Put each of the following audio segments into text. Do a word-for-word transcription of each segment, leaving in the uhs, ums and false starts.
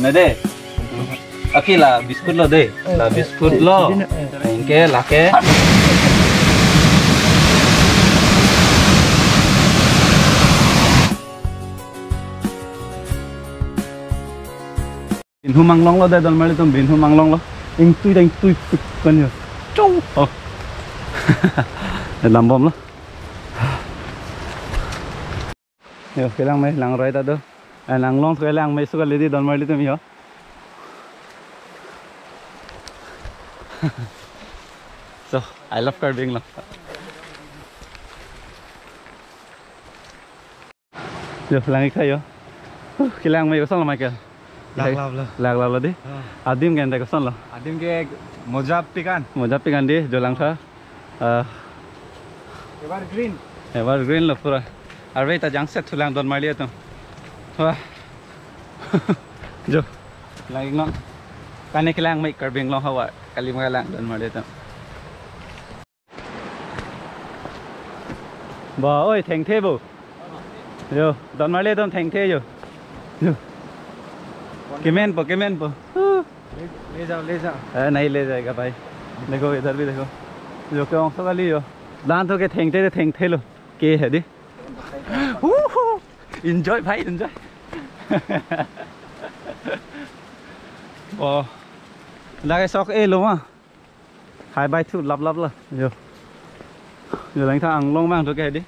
Na de. Aphi la biscuit lo de. La biscuit lo. Anke lake. Binhum anglong lo de, donmarli atum, binhum anglong lo. Ingtui ta ingtui pik kan yo. Chong. Oh. Dambom lo. Yo, kelang mei, lang roi ta do. Eh, lang long kelang mei suka lidi donmarli atum yo. So, I love Karbi Anglong. Yo, lang ik tha yo. Huh, kelang mei koson lo, Michael? Laklap lo. Laklap lo di. Ah. Adim ke ante koson lo? Adim ke Moja Pikan. Moja Pikan di, jo lang tha. Ah. Evergreen. Evergreen lo pura. Arve ta jangset thulang donmarli atum. Wah. Jo. Lang ik non. Kane kelang mei Karbi Anglong havar. Kali ma lang donmarli atum. Ba, oi, thengthe bo. Yo, donmarli atum thengthe yo. Yo. Kemen po, kemen po. Huh. ले, ले जाओ, ले जाओ। Eh, नहीं ले जाएगा भाई। देखो, इधर भी देखो। Yo, ke-ongso kali yo. Dan to ke thengthe, thengthe lo. Ke hai di. Woohoo! Enjoy भाई, enjoy। Oh. Lake sok e lo ma. Hai bai thu lap lap la. Yo. Yo, lang tha anglong mang to ke di.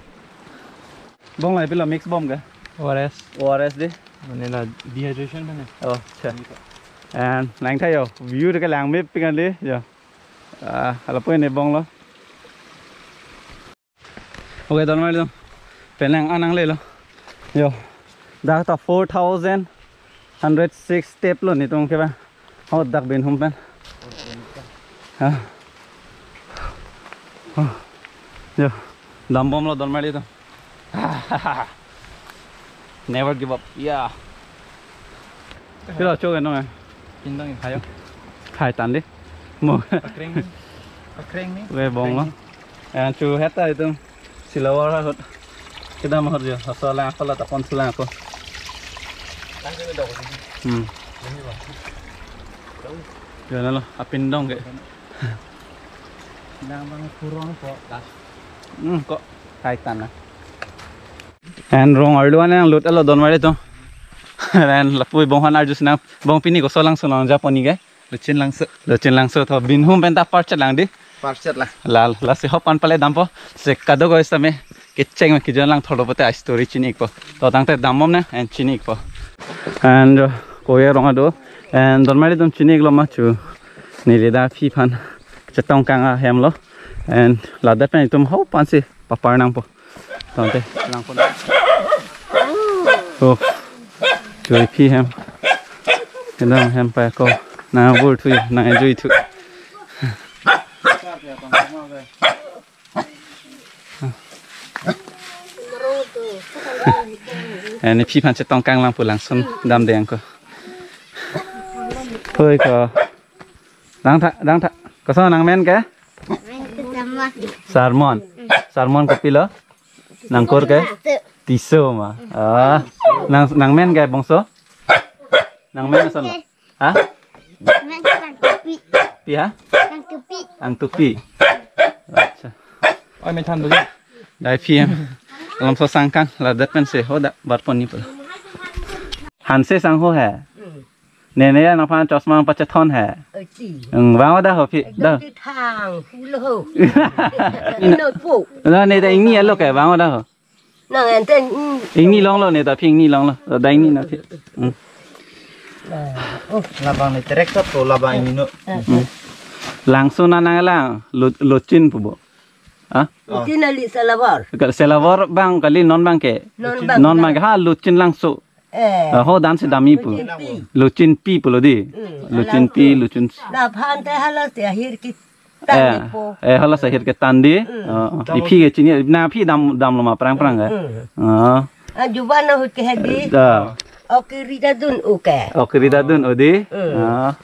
Bong lai pilo, mix bom ke? O R S. O R S di. Mane la dehydration mane. Oh, acha. And lang tha yo, view to kelang mei pikan di yo. Ah, hala poi ne bong lo. Okay, donmarli atum. Pen lang anang le lo. Yo. Dak ta four thousand hundred six step lo netum ke ba. Oh, dak binhum pen. Ha. Oh. Yo. Dambom lo donmarli atum. Never give up. Yeah. Pilo cho ke nong eh? Pindong hayo. Hai tan di. Mo. Pakreng. Pakreng ni. Oke, bong lo. Pakreng ni. Yang chu heta itu. Silawar ahut. Kita mahut yo. Asal lang ako la tapon sulang ako. Hmm. Yo na lo, apindong ke. Lang bang kurang kok. Hmm, kok. Hai tan na. And rong arlo an nanglut lo donmarli atum. And lapu-i bong han arju sinang, bong pini koson langsun nangjapo ni ke? Lochin Langso. Lochin Langso, to binhum pen ta parchet lang di. Parchet la. Lal, lasi hop an pale dampo. Se kadokave sitame kecheng me kijon lang thorlo pote a story chini ikpo. To tangte dambom ne and chini ikpo. And uh, koye rong ado. And donmarli atum chini iklo ma chu. Neli dak aphi aphan chetong kang ahem lo. And ladak pen itum hop ansi papar nangpo. Tangte langpon. Oh. Jui aphi hem. Kedam hem pa ko. Nang bur thu, nang jui thu. Ini aphi aphan chetong kang lang pulang sun damde angko. Hoi ko. Dang tha, dang tha. Koson nangmen ke? Salmon. Salmon kopilo? Nangkur ke? Tiso ma. Ah. Nang nangmen ke bongso? Nangmen ason lo? Ha? Nang tupi. Pi ha? Nang tupi. Nang tupi. Acha. Oi, methan dulu. Dai aphi hem. Alam so sangkang, ladak pen se ho da, barpon ni pula. Hanse sang ho hai. Nene ya nangphan chosma pachethon hai. Oi, ti. Eng, vang da ho phi. Ekdom da. Ti thang, hulo ho. Ino po. Na ne da ingni alo ke, vang da ho. Nang ente, mm. Ingni longlo ne da phi ingni longlo. Da ingni na phi. Hmm. Nah, oh. Labang ne trek to labang ingni no. Hmm. Langsun na nang lang lo, lochin pu bo. Ha? Lochin ali salawar. Ka salawar bang kali non bang ke. Non bang. Non bang ke ha lochin Langso. Eh. Ah, ho dan si dam-i pu. Lochin pi. Lochin pi pulo di. Hmm. Lochin pi, lochin. Laphan te hala si ahir ki. Eh, eh, hala si ahir ketan di. Hmm. Oh, oh. Iphi ke chini, na phi dam, damlo ma prang prang ke. Hmm. Oh. Ah, juban ahut ke hedi. Da. Oke, rida dun oke. Oke, rida dun odi. Hmm. Ah.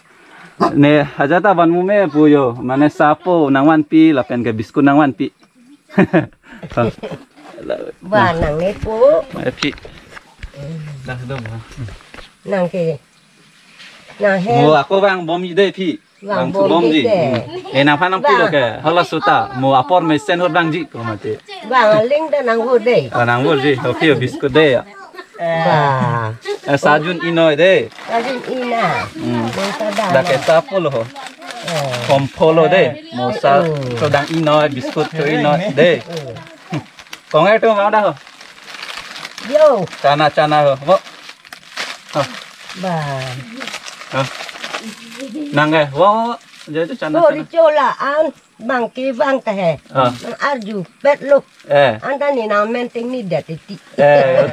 Ne, ajat ta van mume pu yo, mane sapo nangvanpi, lapen ke biscuit nangvanpi. Ba nang ne po. Eh, phi. Dah dong, ha. Nang ke. Nang he. Mo ako vangbomji dei phi. Vangbomji. Vangbomji dei. Hmm. Eh, nangphan nangpulo ke. Halaso ta. Mo apor mesen ahut vangji ko mati. Vang aling ta nangvo dei. Ah, nangvoji. Okay, biscuit dei ya. Ba. Eh, sa jun inoi dei. Sa jun ina. Hmm. Nang ta da. Dak ke sa pulo ho. Eh. Hom pholo dei. Mo sa Hmm. Chodang inoi, biscuit cho inoi dei. Hmm. Kong er tu mau dah ho. Yo. Chana chana ho. Mo. Ha. Ba. Ha. Nang eh, wo, jadi chana, oh, chana. Di chola an bang ke bang ta he. Ha. Nang arju pet lo. Eh. Anta ni nang menteng ni det iti. Eh.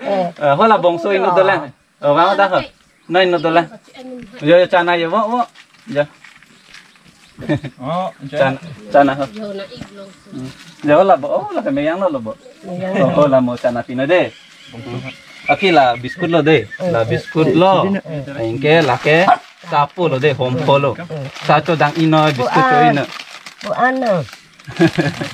Eh. Eh, hola bongso inut dolang. Oh, vang dah. Nai no dolang. Yo, yo, chana yo, wo, wo. Yo. Oh, chana, chana ho. Hmm. Yo la bo, oh, la kami yang lo lo bo. Meyang. Oh, oh, la mo chana pino dei. Aphi la biscuit lo dei. La biscuit lo. Anke la ke sa pulo dei, hom pholo. Sa chodang inoi, biscuit cho inoi. Bu ano.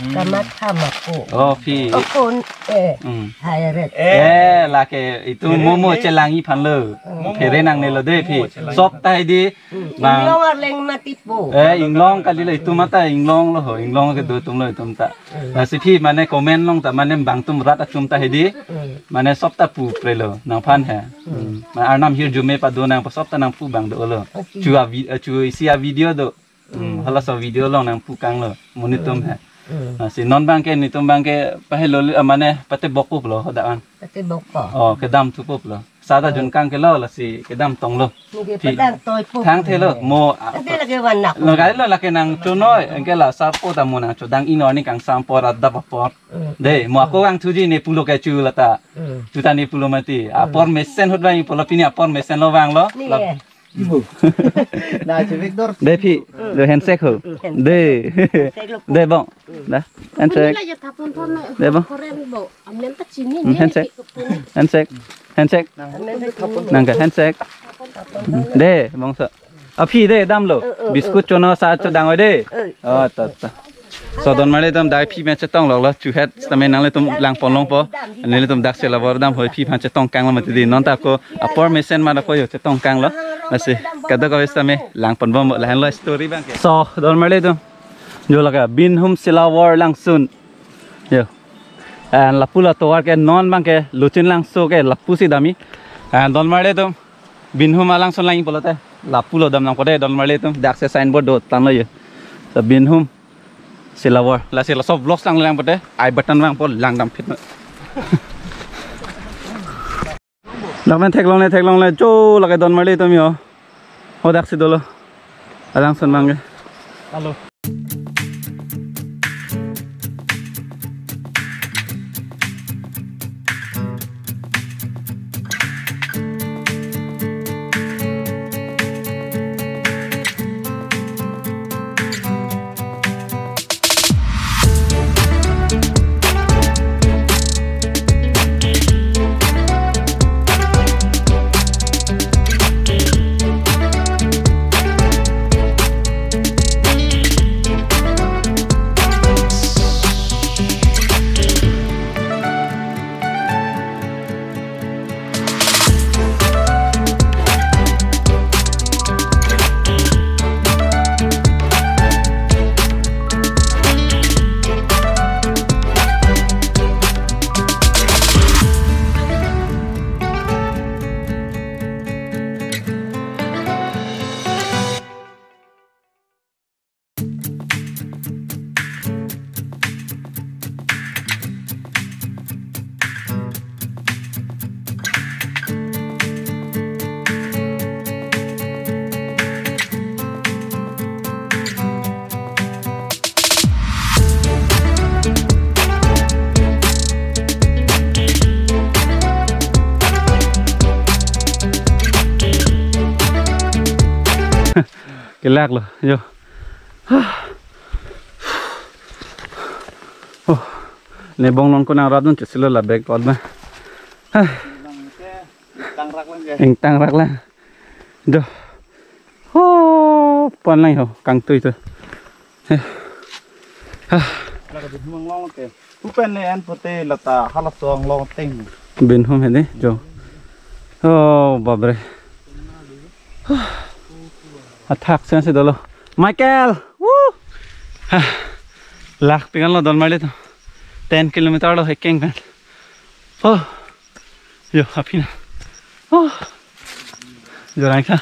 Kamat hamaku. Oh, phi. Oh, kun, eh, Hmm. Hai ret. Eh, la ke itum Phere momo ne. Chelang-i aphan lo. Hmm. Phere nangnelo dei phi. Momo chelang-i aphan. Sop ta hedi. Hmm. Bang. Inglong arleng mati po. Eh, inglong kalilo itum ata inglong lo ho. Inglong kedo atum lo itum ta. Hmm. Lasi phi mane comment along ta mane bang atum rat atum ta hedi. Hmm. Mane sop ta pu prelo nangphan he. Hmm. Hmm. Ma arnam hirjume pado nangpo sop ta nangpu abang dolo. Okay. Chu a vi-, eh, chu isi a video do. Hmm, halaso video along nangpu kanglo, monit atum he. Hmm. Lasi non abang ke, nitum abang ke, pahelo li, ah, mane, pate bokpo lo, hoda an. Pate bokpo. Oh, kedam thupo lo. Sa ta Oh. Jun kang ke lo, lasi kedam tonglo. Nike Phi. Padang toipo. Thang thelo, mo, ah, Ante lagi wan nak. Lo kai lo, lake nang chonoi, anke la sa po ta mo nang chodang inoi ni kangsam apor, adap apor. Hmm. Dei, mo ako vangthuji ne pulo ke chu la ta. Hmm. Chu ta ne pulo mati. Hmm. Apor mesen ahut vangji pulo pini apor mesen lo vanglo. Ni La eh. Na, si Victor. Dei phi, do handshake ho. Mm, handshake. Dei. Handshake lo. Dei bong. Da. Handshake. Puni la ya thapon thon na. Dei bong. Koren bo. Amen ta chini Mm, ni handshake. Puni. Handshake. Handshake. Amen ta chini. Nang ke handshake. Thapon thon. Mm, dei bongso. Aphi dei damlo. Mm, mm, Biscuit mm. Chono sa chodang oi dei. Mm. Oh, ta ta. So don marli atum dak phi pen chetong lok lo, chuhet sitame nanglitum lang pon longpo. Nanglitum dak Silawar dam hoi phi aphan chetong kanglo mati dei. Non ta ako apor mesen ma da ako yo chetong kanglo. Lasi kadokave sitame lang pon bom lahenlo story abang ke. So don marli atum. Jo lake Binhum Silawar langsun. Yo. And lapu la tovar ke non abang ke Luchin Langso ke lapusi damji. And don marli atum. Binhum alangsun lang-i pulote. Lapu lo dam nangpo dei don marli atum. Dak si signboard do tanglo yo. So Binhum Silawar. Lasi laso vlogs lang lang pote. I button vangpo lang dam phit. Dak pen theklongle theklongle jo lake don marli atum yo. Ho dak si dolo. Alangsun abang ke. Hello. Kelak lo, yo. Oh, ne bong non ko nang rap dun chesilo la bag pot ma. Ingtang rak lang ke. Ingtang rak lang. Do. Ho, pon lang ho, kangtui tu. Hah. Lake Binhum anglong ke. Upen ne en pote lata halaso anglong teng. Binhum hedi, jo. Oh, babre. Athak sensi dolo. Michael! Woo! Ha. Lak pikan lo don marli atum. Ten kilometer lo hiking pen. Oh. Yo, aphi na. Oh. Yo, rang ka.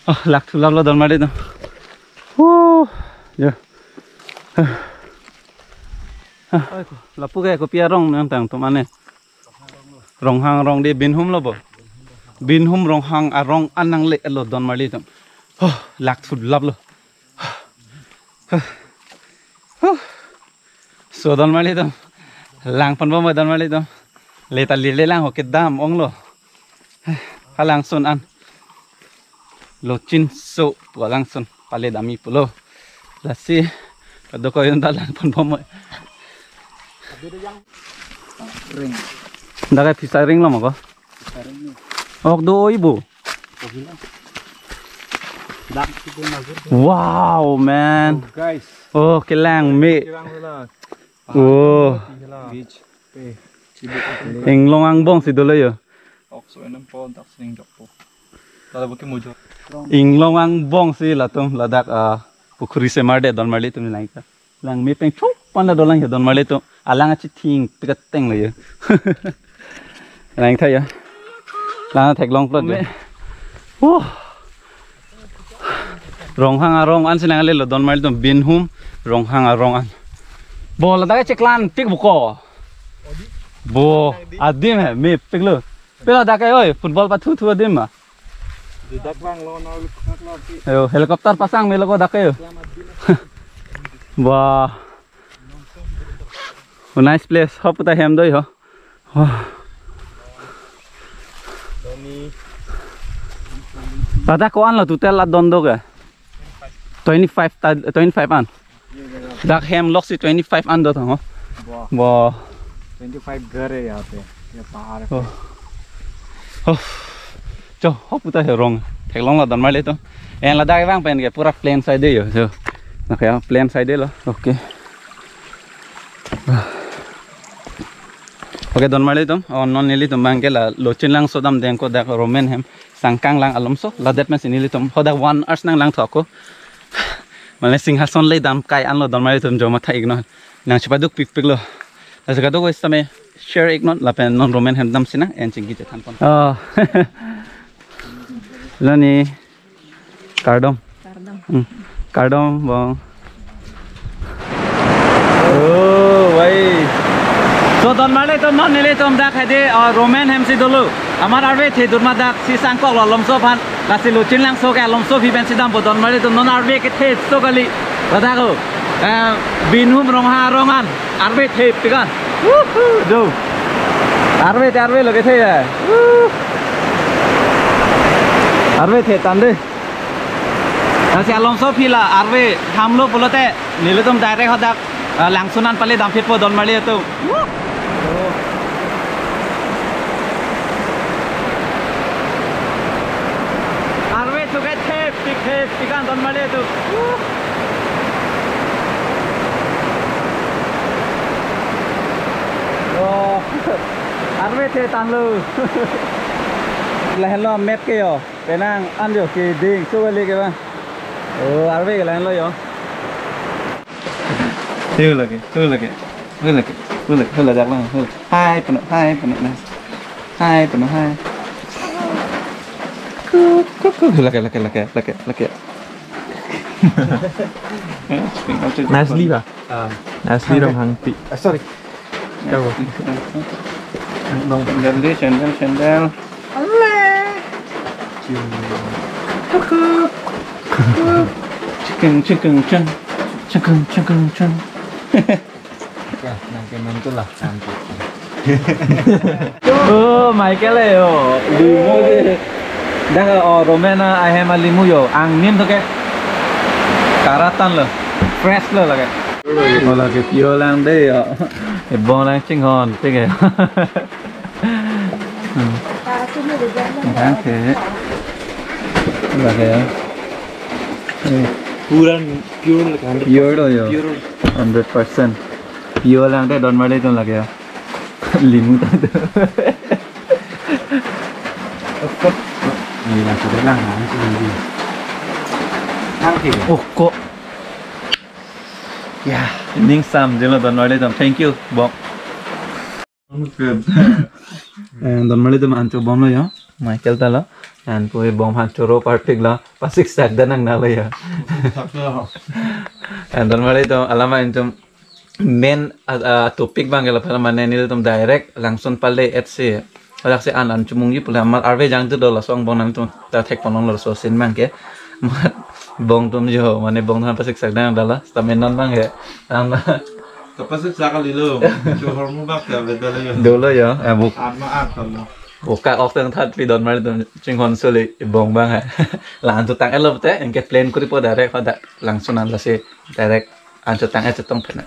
Oh, lak thulap lo don marli atum. Woo. Yo. Ha. Ha. Lapu ke kopi arong nangtang atum ane. Ronghang arong de Binhum lo bo. Binhum Ronghang arong an nangle lo don marli atum. Huh, lak thulap lo. Huh. Huh. So don marli atum. Lang ponbom don marli atum. Leta lile lang ho kedam ong lo. Halangsun an. Lochinso pu alangsun pale damji pulo. Lasi kadokave ta lang ponbom. Ring. Dak ke pisa ring lo mako. Ring ni. Ok do oi bo. Dak itu mazur. Wow, man. Oh, guys. Oh, kelang me. Kelang sila. Oh. Beach. Eh, chibu. Inglong angbong si dolo yo. Ok, so enam po, dak sing jok po. Lalo buki mujo. Inglong angbong si latum ladak, ah, pukhuri semar de don marli atum nangke. Lang me peng chok panda dolang ya don marli atum. Alang achi thing pika teng lo ya. Lang tha ya. Lang theklong plot ya. Wah. Ronghang arong an si nangle lo don marli atum, Binhum Ronghang arong an. Bo ladak cheklan pik buko. Bo adim he, me pik lo. Pela dak ke oi, football pathu thu adim ma. Di dak lang lo, no, lo, lo, lo. Ayo, helicopter pasang me lo ko dak ke yo. Wah. Oh, nice place. Hop ta hem doi ho. Wah. Tata ko-an lo total la don do ke? Twenty-five ta, twenty-five an. Dak hem lok si twenty-five an do thang ho. Wah. Wah. Twenty-five घर है यहाँ पे, ये पहाड़ पे। Oh. Oh. Cho, ho puta he rong. Theklong lo don marli atum. En ladak vang pen ke pura plain side yo. So. Nak ya plain side lo. Okay. Okay, don marli atum. Oh, non nelitum bang ke la Lochinlangso dam dengko dak Roman hem. Sangkang lang alomso, ladet man si nelitum hadak one hours nang lang thok ko. Mane Singhason le dam kai an lo don marli atum, jo matha iknon. Nang chepaduk pikpik lo. Lasi kadokave same share iknon lapen non Roman hem dam si nang en chingki chethan pon. Oh. Lani kardom. Kardom. Hmm. Kardom bong. Oh, wai. So don marli atum, non nelitum dak hadi, uh, Roman hem si dolo. Amar arve the durma dak si sangkok lo alomso aphan. Lasi Lochinlangso ke alomso aphi pen si dampo don marli atum, non arve kethe so kali. Ladak ko. Eh, Binhum Ronghang arong an. Arve the pikan. Woohoo, do. Arve the arve lo kethe ya. Woo. Arve the tande. Lasi alomso aphi la arve hamlo pulote nelitum direct hadak, ah, langsun an pale damphitpo don marli atum. Arve thu kethe pik the pikan don marli atum. Oh, arve the tanglo. Lahenlo map ke yo. Penang an jo keding so kali ke ba. Oh, arve ke lahenlo yo. Hula ke, hula ke, hula ke, hula ke, hula jak lang, hula. Hai peno, hai peno na. Hai peno, hai. Ku, ku, ku, hula ke, hula ke, hula ke, hula ke, hula ke. Nicely ba? Ah. Nicely Ronghangpi. Ah, sorry. Kau. Sandal deh, sandal, sandal. Kuku. Kuku. Chikeng, chikeng, cheng. Chikeng, chikeng, cheng. Oke, nang ke mantul lah, cantik. Oh, Michael eh, oh. Limu deh. Dah, oh, Roman ahem alimu yo. Angnim to ke. Karatan lo. Fresh lo lake. Oh, lake pure lang deh yo. Ebong lang chinghon, thik hai. Hmm. Oke. Lake ya. Eh. Pura pure lake, hundred percent. Pure lo yo. Pure. Hundred percent. Pure lang deh, don marli atum lake ya. Limu ta do. Ini langsung lang, langsung di. Thank you. Oh, kok. Ya, ning sam jelo donmarlitum. Thank you, Bong. Good. Eh, donmarlitum ancho bomlo yo. Michael ta lo. An pu Bong aphan choro parpiklo. Pasik sak dan nang nalo yo. Saklo. Eh, donmarlitum alama intum main, ah, ah, topic abang ke lapen mane nelitum direct langsun pale et si. Ladak si an an chomungji pule amat arve jang tu do laso angbong nangtum ta thek ponlonglo laso scene abang ke. Amat Bong atum jo, mane Bong atum pasik sak dan dala, stamina abang ke. Ang na Kapasik sak kalilo. Chohor mu bak ya beda lagi. Dolo yo, eh, buk. Ama akal lo. Buka ok tang that pi donmarlitum chinghon soli Bong abang ha. La an chotang-etlo te, anke plan koripo direct hadak langsun an lasi direct an chotang-et chetong pena.